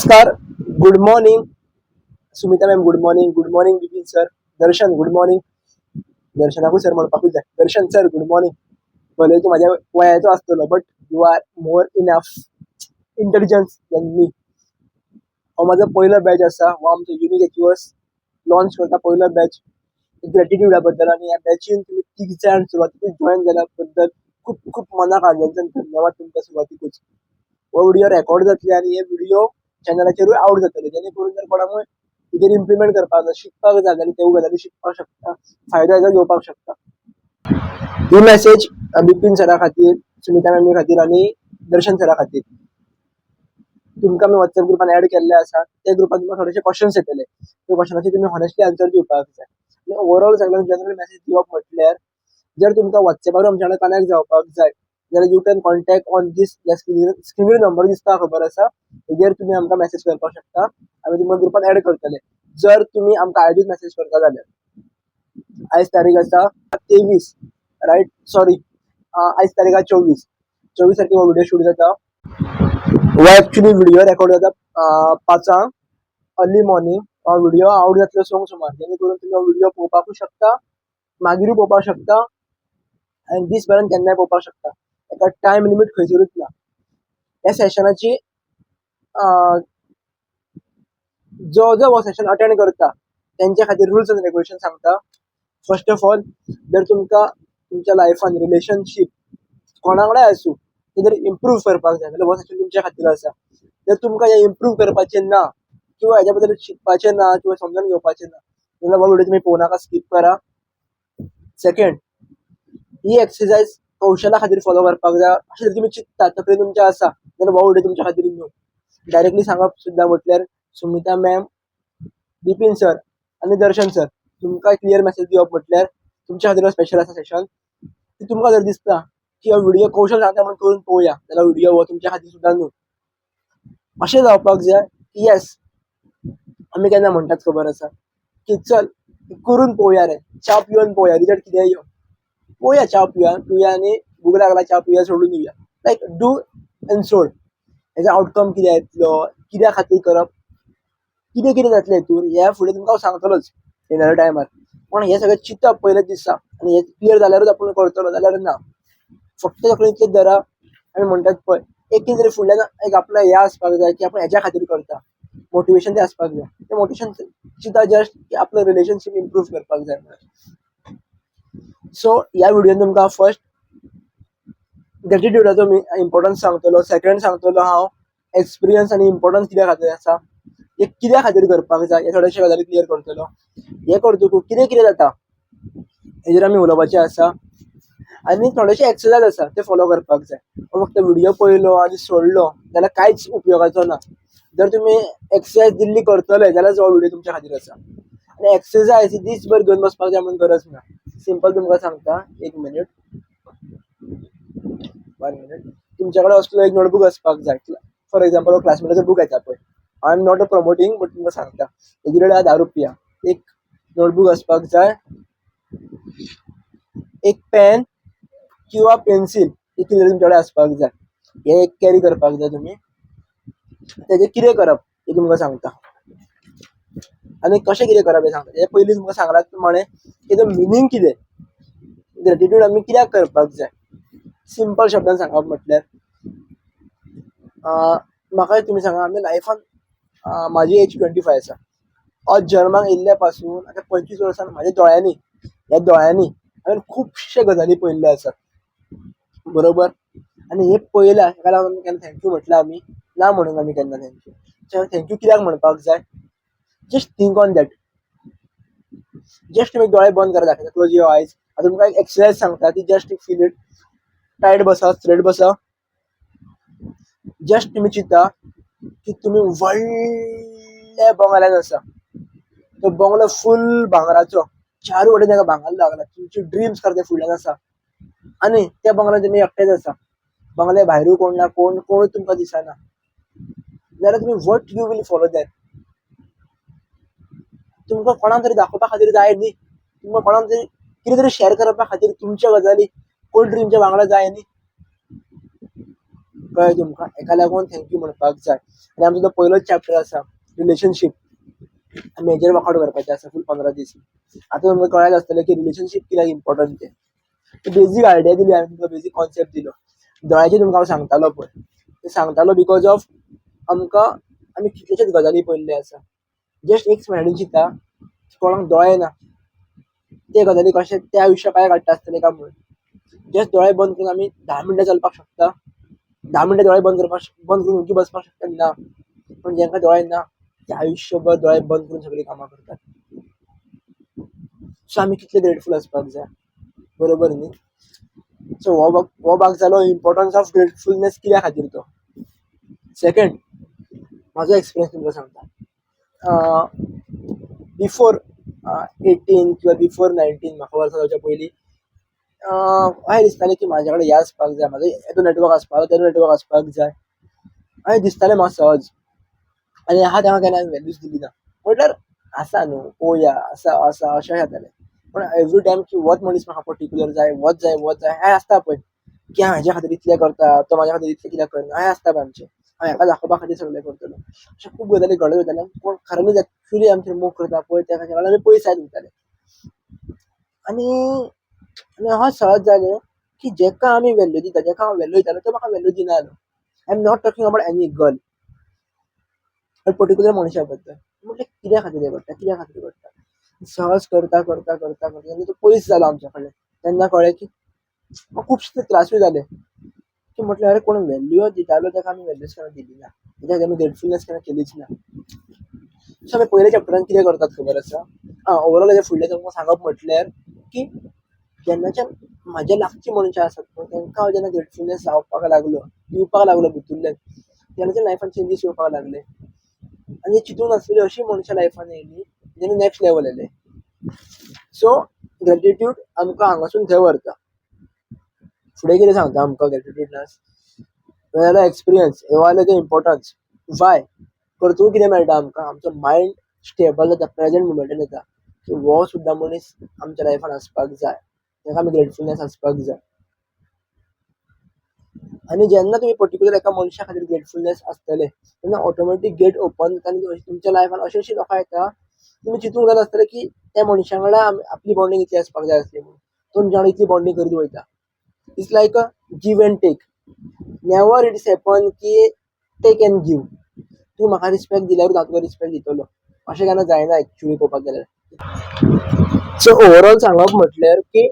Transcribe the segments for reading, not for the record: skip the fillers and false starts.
नमस्कार, good morning Sumita ma'am, good morning. Good morning Bipin sir. Darshan, good morning. दर्शनाकूय sir म्हणपाकूच जाय. दर्शन sir, good morning. भले तूं म्हाज्या वयाचो आसतलो, but you are more enough intelligence than me. हो म्हाजो पयलो बॅच आसा. हो आमचो युनीक अचिवर्स लॉन्च करता पयलो बॅच ग्रेटिट्युडा बद्दल. आनी ह्या बॅचीन तुमी तीग जाण सुरवातीकूच जॉयन जाल्या बद्दल खूब खूब मनाक आनंद, धन्यवाद तुमकां. सुरवातीकूच हो व्हिडिओ रेकॉर्ड जातले आनी हे व्हिडिओ चॅनलाचेरूय आवट जातले, जेणे करून जर कोणाकूय हेजेर इम्प्लिमेंट करपाक जाय, शिकपाक जाय जाल्यार तेवूय गजाली शिकपाक शकता, फायदो हेजो घेवपाक शकता. ही मॅसेज बिपीन सरा खातीर, सुमिता मॅमी खातीर आनी दर्शन सरा खातीर. तुमकां आमी वॉट्सएप ग्रुपान एड केल्ले आसा. त्या ग्रुपान तुमकां थोडेशे क्वेश्चन्स येतले. त्या क्वेश्चनाचे तुमी हॉनेस्टली आन्सर दिवपाक जाय. आनी ओवरऑल सगळ्यांक जनरल मॅसेज दिवप म्हटल्यार, जर तुमकां वॉट्सएपार आमच्या कडेन कनेक्ट जावपाक जाय जाल्यार you can contact on this. ह्या स्क्रिनीर नंबर दिसता, खबर आसा, हेजेर तुमी आमकां मॅसेज करपाक शकता. आमी तुमकां ग्रुपान एड करतले जर तुमी आमकां आयजूच मॅसेज करता जाल्यार. आयज तारीख आसा 23, रायट? सॉरी, आयज तारीख आसा 24. 24 तारखेक हो व्हिडिओ शूट जाता. हो एक्चुअली व्हिडिओ रेकॉर्ड जाता 5ांक अर्ली मॉर्निंग. हो व्हिडिओ आवट जातलो 6ंक सुमार, जेणे करून तुमी हो व्हिडिओ पळोवपाकूय शकता, मागीरूय पळोवपाक शकता आनी दीस भरान केन्नाय पळोवपाक शकता. ताका टायम लिमीट खंयसरूच ना. ह्या सेशनाची जो जो हो सेशन अटेंड करता तेंच्या खातीर रुल्स आनी रेगुलेशन सांगता. फर्स्ट ऑफ ऑल, जर तुमकां तुमच्या लायफान रिलेशनशीप कोणा कडेन आसूं, तें जर इम्प्रूव करपाक जाय जाल्यार हो सेशन तुमच्या खातीर आसा. जर तुमकां हें इम्प्रूव करपाचें ना किंवा हेज्या बद्दल शिकपाचें ना किंवा समजून घेवपाचें ना जाल्यार हो व्हिडिओ तुमी पळोवं नाका, स्कीप करा. सेकंड, ही एक्सरसाइज कौशला खातीर फॉलो करपाक जाय अशें जर तुमी चिंतता, तकली तुमच्या आसा जाल्यार हो व्हिडिओ तुमच्या खातीर न्हू. डायरेक्टली सांगप सुद्दां म्हटल्यार, सुमिता मॅम, बिपीन सर आनी दर्शन सर, तुमकां क्लियर मॅसेज दिवप म्हटल्यार तुमच्या खातीर स्पेशल आसा सेशन. तुमकां जर दिसता की हो व्हिडिओ कौशल सांगता म्हणून करून पळोवया जाल्यार व्हिडिओ हो तुमच्या खातीर सुद्दां न्हू. अशें जावपाक जाय की येस, आमी केन्ना म्हणटात खबर आसा की चल करून पळोवया रे, च्या पिवन पळोवया, रिजल्ट कितें यो पळोवया. च्या पिवया पिवया आनी भूक लागला, च्या पिवया, सोडून दिवया. लायक do आनी सोड. हेजो आवटकम कितें येतलो, कित्या खातीर करप, कितें कितें जातलें हितूर, हें फुडें तुमकां हांव सांगतलोच येणाऱ्या टायमार. पूण हें सगळें चिंतप पयलेच दिसा आनी हें क्लियर जाल्यारूच आपूण करतलो जाल्यार ना. फक्त तकलेन इतलें धरा, आमी म्हणटात पळय, एक कितें तरी फुडल्यान एक आपलें हें आसपाक जाय की आपण हेज्या खातीर करता, मोटिवेशन तें आसपाक जाय. तें मोटिवेशन चिंता जस्ट की आपलो रिलेशनशीप इम्प्रूव करपाक जाय म्हणून. सो ह्या व्हिडियोन तुमकां फर्स्ट ग्रेटिट्यूडाचो इम्पोर्टन्स सांगतलो. सेकंड सांगतलो हांव एक्सपिरियन्स आनी इम्पोर्टन्स कित्या खातीर आसा, हे कित्या खातीर करपाक जाय, हे थोडेशे गजाली क्लियर करतलो. हे करतकूच कितें कितें जाता हेजेर आमी उलोवपाचें आसा आनी थोडेशे एक्सरसाइज आसा, ते फॉलो करपाक जाय. फक्त व्हिडिओ पळयलो आनी सोडलो जाल्यार कांयच उपयोगाचो ना. जर तुमी एक्सरसाइज दिल्ली करतले जाल्यार हो व्हिडिओ तुमच्या खातीर आसा. आनी एक्सरसाइज दीसभर घेवन बसपाक जाय म्हणून गरज ना. सिंपल तुमकां सांगता, एक मिनीट, वन मिनीट. तुमच्या कडेन असलो एक नोटबूक आसपाक जाय. फॉर एक्झाम्पल, क्लासमेटाचो बूक येता पळय. I am not a promoting, but तुमकां सांगता, हेजी रेट आसा 10 रुपया. एक नोटबूक आसपाक जाय, एक पेन किंवा पेन्सिल इतली तरी तुमच्या कडेन आसपाक जाय. हे एक कॅरी करपाक जाय तुमी. तेजें कितें करप हें तुमकां सांगता आनी कशें कितें करप हें सांगता. हें पयलीं तुमकां सांगलां प्रमाणे तेजो मिनींग कितें, ग्रेटिट्यूड आमी कित्याक करपाक जाय. सिंपल शब्दान सांगप म्हटल्यार, म्हाका तुमी सांगा, आमी लायफान, म्हाजी एज 25 आसा. हांव जल्माक येयल्ल्या पासून आतां 25 वर्सां म्हाज्या दोळ्यांनी, ह्या दोळ्यांनी हांवें खुबशे गजाली पळयल्ल्यो आसात, बरोबर? आनी हे पळयल्या हेका लागून केन्ना thank you म्हटलें आमी ना? म्हणूंक आमी केन्ना thank you. Thank you कित्याक म्हणपाक जाय? Just think on that. Just तुमी दोळे बंद करा, दाखयता. Close your eyes. आतां तुमकां एक एक्सरसाइज सांगता ती. Just feel it. टायट बसा, स्ट्रेट बसा. जस्ट तुमी चिंता की तुमी व्हडल्या बंगल्यान आसा. तो बंगलो फूल भांगराचो, चारू वटेन ताका भांगर लागला. तुमची ड्रीम्स कर ते फुडल्यान आसा आनी त्या बंगल्यान तुमी एकटेच आसा. बंगल्या भायरूय कोण ना, कोण कोण तुमकां दिसना. जाल्यार तुमी what you will follow that? तुमकां कोणाक तरी दाखोवपा खातीर जाय न्ही? तुमकां कोणाक तरी कितें तरी शेअर करपा खातीर तुमच्या गजाली कोण तरी तुमच्या वांगडा जाय न्ही? कळ्ळें तुमकां? हेका लागून thank you म्हणपाक जाय. आनी आमचो तो पयलोच चॅप्टर आसा रिलेशनशीप, आमी हेजेर वर्कआउट करपाचें आसा फूल 15 दीस. आतां तुमकां कळ्ळें आसतलें की रिलेशनशीप कित्याक इम्पॉर्टंट तें. बेजीक आयडिया दिली हांवें तुमकां, बेजीक कॉन्सेप्ट दिलो. दोळ्याचेर तुमकां हांव सांगतालो पळय, ते सांगतालो because of आमकां आमी कितलेशेच गजाली पळयल्ले आसा. जस्ट एक स्मायलीन चिंता, कोणाक दोळे ना ते गजाली कशे ते आयुश्य काय काडटा आसतले काय म्हणून. जस्ट दोळे बंद करून आमी 10 मिनटां चलपाक शकता, 10 मिनटां दोळे बंद करपाक, बंद करून ओगी बसपाक शकता ना. पूण जांकां दोळे ना ते आयुश्यभर दोळे बंद करून सगळीं कामां करतात. सो आमी कितले ग्रेटफूल आसपाक जाय, बरोबर न्ही? सो हो भाग जालो इम्पॉर्टन्स ऑफ ग्रेटफुलनेस कित्या खातीर तो. सेकंड, म्हाजो एक्सपिरियन्स तुमकां सांगता. बिफोर 18 किंवा बिफोर 19, म्हाका वर्सां जावच्या पयलीं अशें दिसतालें की म्हाज्या कडेन हें आसपाक जाय, म्हाजो येदो नेटवर्क आसपाक जाय, तेदो नेटवर्क आसपाक जाय, अशें दिसतालें म्हाका सहज. आनी आहा तेका केन्ना हांवें व्हॅल्यूच दिली ना. म्हटल्यार आसा न्हू, पळोवया, आसा आसा अशें जातालें. पूण एवरी टायम की होच मनीस म्हाका पर्टिक्युलर जाय, होच जाय, होच जाय, हें आसता पळय की हांव हेज्या खातीर इतलें करता, तो म्हाज्या खातीर इतलें कित्याक करना, हें आसता पळय आमचें. हांव हेका दाखोवपा खातीर सगळें करतलो, अशें खूब गजाली घडत वयताले. पूण खऱ्यांनीच एक्चुली आमचेर मोग करता पळय तेका लागून आमी पयस जायत वयताले. आनी अशें सहज जालें की जेका आमी व्हॅल्यू दिता, जेका हांव व्हॅल्यू दितालो, तो म्हाका व्हॅल्यू दिना जालो. I am not talking about any girl, particular मनशा बद्दल. म्हटलें कित्या खातीर हें घडटा, कित्या खातीर घडटा? सहज करता करता करता करता जेन्ना तो पयस जालो आमच्या कडल्यान, तेन्ना कळ्ळें की खुबशे त्रासूय जाले की म्हटलें अरे, कोण व्हॅल्यू दितालो ताका आमी व्हॅल्यूच केन्ना दिली ना, तेच्या खातीर आमी ग्रेटफुलनेस केन्ना केलीच ना. सो आमी पयल्या चॅप्टरान कितें करतात खबर आसा? आं, ओवरऑल हेज्या फुडलें तुमकां सांगप म्हटल्यार की जेन्नाच्यान म्हाज्या लागचीं मनशां आसात पळय, तांकां हांव जेन्ना ग्रेटफुलनेस जावपाक लागलो, दिवपाक लागलो भितूरल्यान, तेन्नाच्यान लायफान चेंजीस येवपाक लागले. आनी चिंतूंक नासलेली अशीं मनशां लायफान येयली जेन्ना नॅक्स्ट लेवल येयलें. सो ग्रेटिट्यूड आमकां हांगासून थंय व्हरता. फुडें कितें सांगता आमकां ग्रेटिट्यूडनेस जाल्यार एक्सपिरियन्स हो आयलो ते इम्पोर्टन्स वाय करतकूच कितें मेळटा आमकां? आमचो मायंड स्टेबल जाता, प्रेजेंट मुमेंटान येता की हो सुद्दां मनीस आमच्या लायफान आसपाक जाय, ताका आमी ग्रेटफुलनेस आसपाक जाय. आनी जेन्ना तुमी पर्टिक्युलर एका मनशा खातीर ग्रेटफुलनेस आसतले, तेन्ना ऑटोमॅटीक गेट ओपन जाता आनी तुमच्या लायफान अशें अशें लोकां येता, तुमी चिंतूंक जाय आसतलें की त्या मनशा वांगडा आपली बॉन्डींग इतली आसपाक जाय आसली म्हणून. तुमच्या वांगडा इतली बॉन्डींग करीत वयता. It's like a give and take. Never it's happen की टेक एंड गिव. तूं म्हाका रिस्पेक्ट दिल्यारूच हांव तुका रिस्पेक्ट दितलो, अशें केन्ना जायना एक्चुली पळोवपाक गेल्यार. सो ओवरऑल सांगप म्हटल्यार की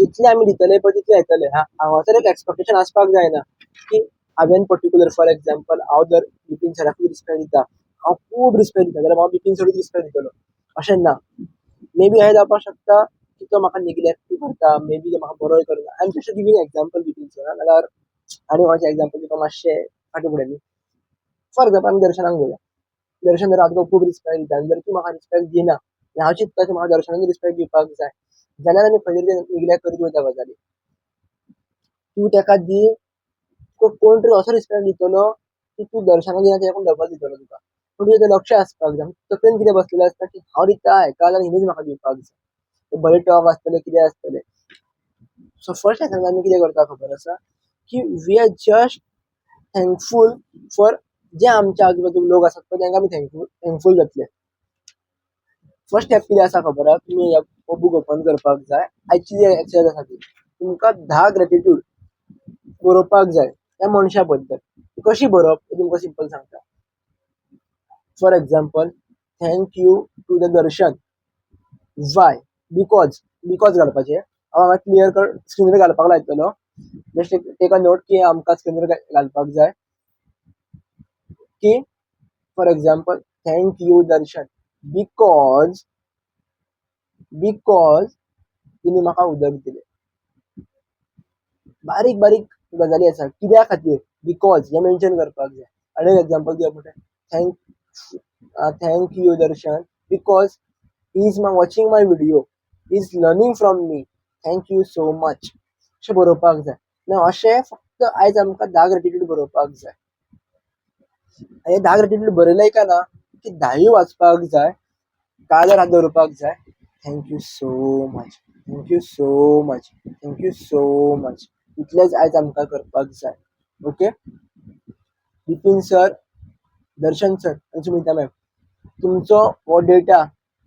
जितले आमी दितले पळय तितले येतले. हा, हांगासर एक एक्सपेक्टेशन आसपाक जायना की हांवें पर्टिक्युलर, फॉर एग्जाम्पल, हांव जर बिपीन सराकूच रिस्पेक्ट दिता, हांव खूब रिस्पेक्ट दिता जाल्यार हांव बिपीन सरूच रिस्पेक्ट दितलो अशें ना. मे बी अशें जावपाक शकता की तो म्हाका निग्लेक्टूय करता, मे बी तो म्हाका बरोय करना. I am just giving example Bipin sir, नाल्यार आनी कोणाचें एग्जाम्पल दिवपाक मातशें फाटीं फुडें न्ही. फॉर एग्जाम्पल, आमी दर्शनाक घेवया. दर्शन जर हांव तुका खूब रिस्पेक्ट दिता आनी जर तूं म्हाका रिस्पेक्ट दिना आनी हांव चिंतता की म्हाका दर्शनान रिस्पेक्ट दिवपाक जाय, जाल्यार आमी खंय तरी निग्लेक्ट करीत वयता गजाली. तूं ताका दी, तुका कोण तरी असो रिस्पेक्ट दितलो की तूं दर्शनाक दिना तेज्याकून डबल दितलो तुका. पूण तुजें तें लक्ष आसपाक जाय. तकलेन कितें बसलेलें आसता की हांव दिता हेका जाल्यार हिणीच म्हाका दिवपाक जाय. बरें टॉक आसतलें, कितें आसतलें. सो फर्स्ट लेसनान आमी कितें करता खबर आसा की we are just thankful for जे आमच्या आजूबाजूक लोक आसात पळय, तांकां आमी थँकफूल जातले. फर्स्ट स्टेप कितें आसा खबर आसा? तुमी हो बूक ओपन करपाक जाय. आयची जी एक्सरसाइज आसा ती तुमकां 10 ग्रेटिट्यूड बरोवपाक जाय त्या मनशा बद्दल. कशी बरोवप तें तुमकां सिंपल सांगता. For example, thank you to the Darshan. Why? Because. Because घालपाचें हांव हांगा क्लियर कट स्क्रिनीर घालपाक लायतलो. जस्ट टेक अ नोट की आमकां स्क्रिनीर घालपाक जाय की for example, thank you Darshan because तिने म्हाका उदक दिलें. बारीक बारीक गजाली आसा. कित्या खातीर because हें मेन्शन करपाक जाय. आनी एक एग्जाम्पल दिवप म्हणल्यार thank you Darshan because he is my watching my video, he is learning from me, thank you so much, अशें बरोवपाक जाय. ना अशें फक्त आयज आमकां 10 ग्रेटिट्यूड बरोवपाक जाय. आनी 10 ग्रेटिट्यूड बरयले काय ना की 10य वाचपाक जाय, काळजार हात दवरपाक जाय. Thank you so much, thank you so much, thank you so much, इतलेंच आयज आमकां करपाक जाय. ओके, बिपीन सर, दर्शन सर आनी सुमिता मॅम, तुमचो हो डेटा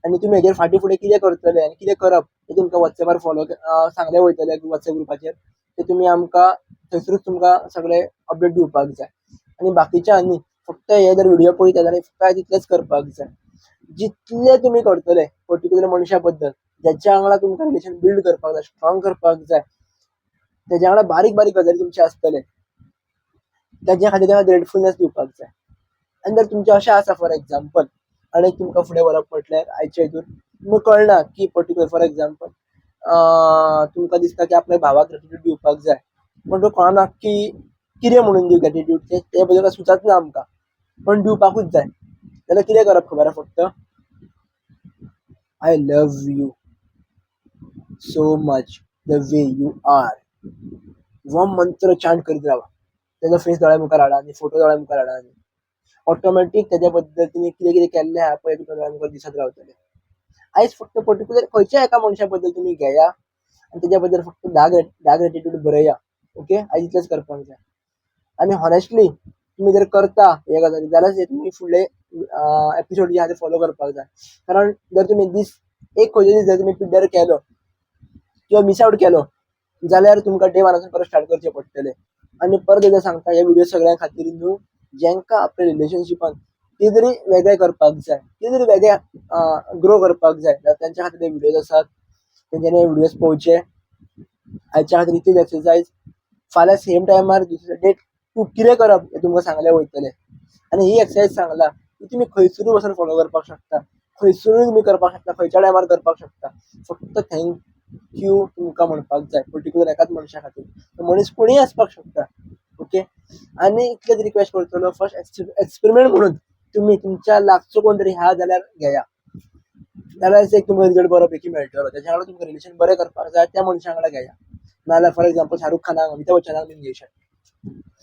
आनी तुमी हेजेर फाटीं फुडें कितें करतले आनी कितें करप तें तुमकां वॉट्सॅपार फॉलो सांगले वयतले वॉट्सॅप ग्रुपाचेर. ते तुमी आमकां थंयसरूच तुमकां सगळे अपडेट दिवपाक जाय. आनी बाकीच्या न्ही, फक्त हे जर व्हिडिओ पळयता जाल्यार फक्त तितलेंच करपाक जाय. जितले तुमी करतले पर्टिक्युलर मनशा बद्दल ज्याच्या वांगडा तुमकां रिलेशन बिल्ड करपाक जाय, स्ट्रॉंग करपाक जाय, तेज्या वांगडा बारीक बारीक गजाली तुमचे आसतले, ताज्या खातीर ताका ग्रेटफुलनेस दिवपाक जाय. आनी जर तुमचें अशें आसा, फॉर एग्जाम्पल, आनी तुमकां फुडें व्हरप म्हटल्यार आयच्या हितून तुमकां कळना की पर्टिक्युलर, फॉर एग्जाम्पल, तुमकां दिसता की आपल्या भावाक ग्रेटिट्यूड दिवपाक जाय, पूण तो कळना की कितें म्हणून दिवं ग्रेटिट्यूड. ते बद्दल काय सुचत ना आमकां, पण दिवपाकूच जाय जाल्यार कितें करप खबर आहा? फक्त "I love you so much the way you are" हो मंत्र चांट करीत रावा. तेजो फेस दोळ्या मुखार हाडा आनी फोटो दोळ्या मुखार हाडा आनी ऑटोमॅटीक तेज्या बद्दल तुमी कितें कितें केल्लें आहा पळय, तुमच्या दोळ्या मुखार दिसत रावतलें. आयज फक्त पर्टिक्युलर खंयच्याय एका मनशा बद्दल तुमी घेया आनी तेज्या बद्दल फक्त 10 ग्रेटिट्यूड बरया. ओके, आयज इतलेंच करपाक जाय. आनी हॉनेस्टली तुमी जर करता हे गजाली जाल्यार तुमी फुडले एपिसोड जे आहा ते फॉलो करपाक जाय. कारण जर तुमी दीस एक खंयचो दीस जर तुमी पिड्ड्यार केलो किंवा मिस आवट केलो जाल्यार तुमकां डे वनासून परत स्टार्ट करचें पडटलें. आनी परत एकदां सांगता, हे व्हिडिओ सगळ्यां खातीर न्हू, जेंका आपल्या रिलेशनशिपान कितें तरी वेगळें करपाक जाय, कितें तरी वेगळें ग्रो करपाक जाय जाल्यार तेंच्या खातीर हे व्हिडियोज आसात. तेंच्यांनी हे व्हिडियोज पळोवचे. आयच्या खातीर इतलीच एक्सरसायज. फाल्यां सेम टायमार दुसरे डेट टू कितें करप हें तुमकां सांगलें वयतलें. आनी ही एक्सरसायज सांगला ती तुमी खंयसरूय वचून फॉलो करपाक शकता, खंयसरूय तुमी करपाक शकता, खंयच्या टायमार करपाक शकता. फक्त thank you तुमकां म्हणपाक जाय पर्टिक्युलर एकाच मनशा खातीर. तो मनीस कोणूय आसपाक शकता. ओके, आनी इतलेच रिक्वेस्ट करतलो, फर्स्ट एक्सपेरिमेंट म्हणून तुमी तुमच्या लागचो कोण तरी आहा जाल्यार घेया, जाल्यार एक तुमकां रिजल्ट बरो पैकी मेळटलो. तेच्या वांगडा तुमकां रिलेशन बरें करपाक जाय त्या मनशा वांगडा घेया. नाजाल्यार फॉर एग्जाम्पल शाहरुख खानाक, अमिताभ बच्चनाक बीन घेयशात,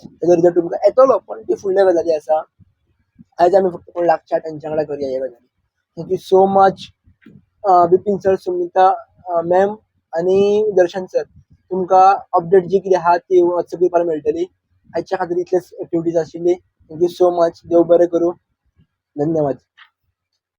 तेजो रिजल्ट तुमकां येतलो, पण ती फुडल्या गजाली आसा. आयज आमी फक्त कोण लागच्या तेंच्या वांगडा करया हे गजाली. Thank you so much Bipin sir, Sumita ma'am आनी दर्शन सर. तुमकां अपडेट जी कितें आहा ती वॉट्सएप ग्रुपार मेळटली. आयच्या खातीर इतलेच एक्टिविटीज आशिल्ली. Thank you so much. देव बरें करूं. धन्यवाद.